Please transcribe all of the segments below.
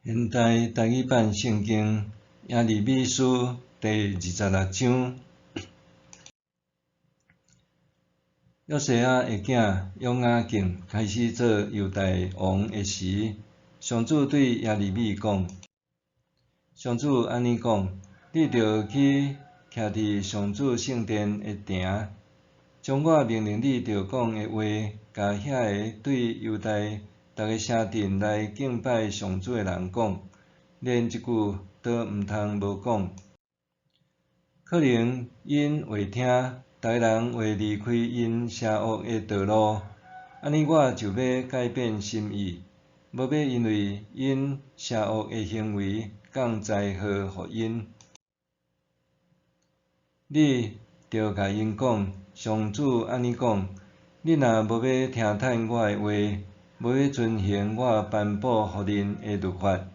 現代台語版聖經耶利米書第二十六章，約西亞的囝約雅敬開始做猶大王的時，上主對耶利米講：上主按呢講，你著去徛佇上主聖殿的埕，將我命令你著講的話，共遐个對猶大逐个城鎮來敬拜上主的人講，連一句都毋通無講。可能𪜶會聽，逐个人會離開𪜶邪惡的道路，按呢我就欲改變心意，無欲因為𪜶邪惡的行為降災禍予𪜶。你著共𪜶講，上主按呢講：恁若無欲聽趁我的話，無欲遵行我頒布予恁的律法，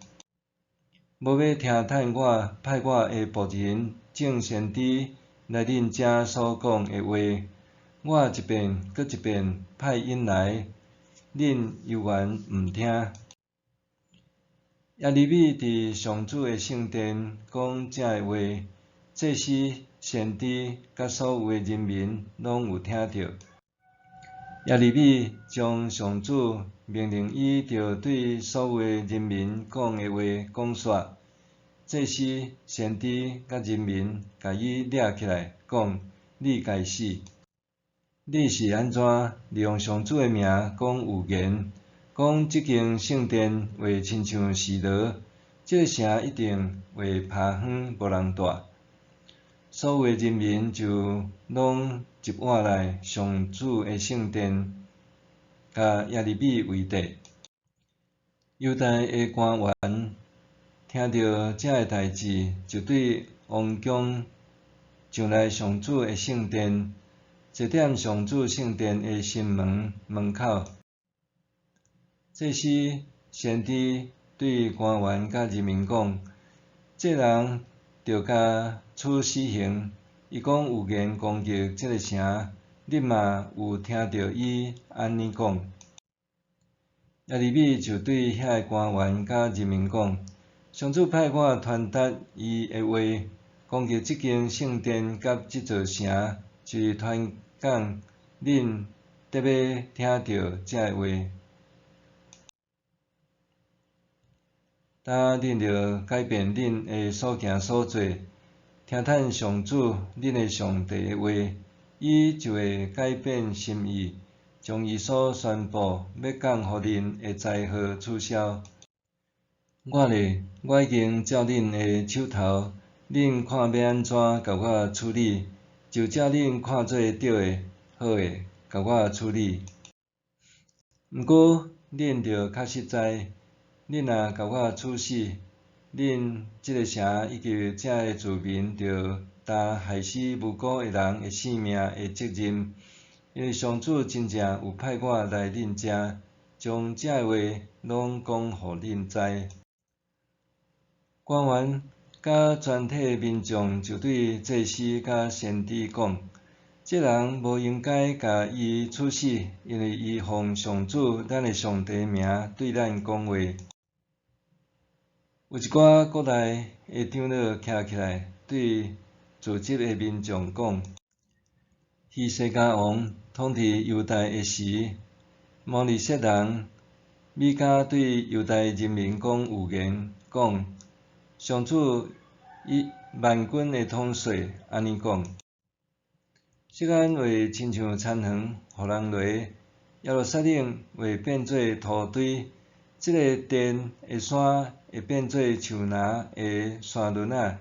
無欲聽趁我派我的僕人眾先知來恁遮所講的話，我一遍閣一遍派𪜶來，恁猶原毋聽。耶利米佇上主的聖殿講這个話，祭司、先知佮所有的人民攏有聽著。耶利米將上主命令伊著對所有的人民講的話講煞，祭司、先知佮人民共伊掠起來，講：你該死！你是按怎利用上主的名講預言，講這間聖殿會親像示羅，這个城一定會拋荒無人蹛。所有的人民就攏入倚來上主的聖殿，共耶利米為敵。猶大的官員聽著這个代誌，就對王宮上來上主的聖殿，坐踮上主聖殿的新門門口。祭司、先知對官員佮人民講：這人著共處死刑，伊講預言攻擊這个城，恁嘛有聽著伊按呢講。耶利米就對遐个官員佮人民講：上主派我傳達伊的話，攻擊這間聖殿佮這座城，就是傳講恁得欲聽著這个話。今恁著改變恁的所行所做，聽趁上主恁的上帝的話，伊就會改變心意，將伊所宣布欲降予恁的災禍取消。我咧，我已經照恁的手頭，恁看欲按怎共我處理，就照恁看做對的、好的，共我處理。毋過，恁著確實知，恁若共我處死，恁這个城以及遮的住民著擔害死無辜的人的性命的責任，因為上主真正有派我來恁遮，將這个話攏講予恁知。官員佮全體民眾就對祭司佮先知講：這人無應該共伊處死，因為伊奉上主咱的上帝名對咱講話。有一寡國內的長老徛起來，對聚集的民眾講：希西家王統治猶大的時，摩利設人米迦對猶大人民講預言，講：上主以萬軍的統帥按呢講：錫安會親像田園，予人犁；耶路撒冷會變做土堆，這个殿的山會變做樹林的山崙仔。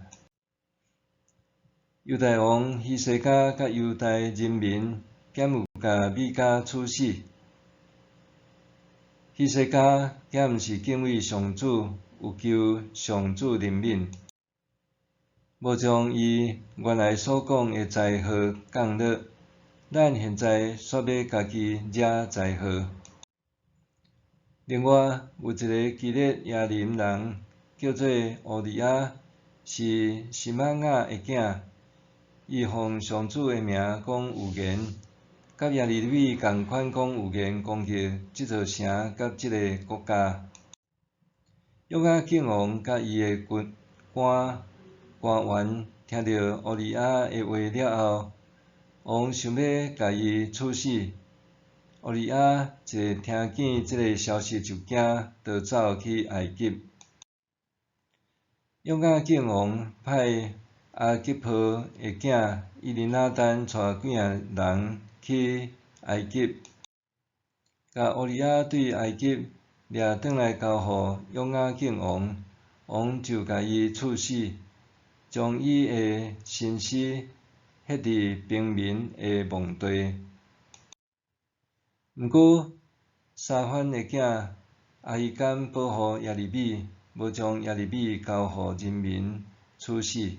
猶大王希西家佮猶大人民敢有共米迦處死？希西家敢毋是敬畏上主，有求上主憐憫，無將伊原來所講的災禍降落。咱現在煞欲家己惹災禍。另外有一个基列耶琳人，叫做烏利亞，是示瑪雅的囝，伊奉上主的名講預言，佮耶利米仝款講預言，攻擊這座城佮這个國家。約雅敬王佮伊的軍官官員聽著烏利亞的話了後，王想欲共伊處死。烏利亞一聽見這个消息就驚，逃走去埃及。約雅敬王派亞基婆的囝伊利拿單帶幾仔人去埃及，共烏利亞對埃及掠轉來交予約雅敬王，王就共伊處死，將伊的身屍歇佇平民的墓地。毋過，沙番的囝亞希甘保護耶利米，無將耶利米交予人民處死。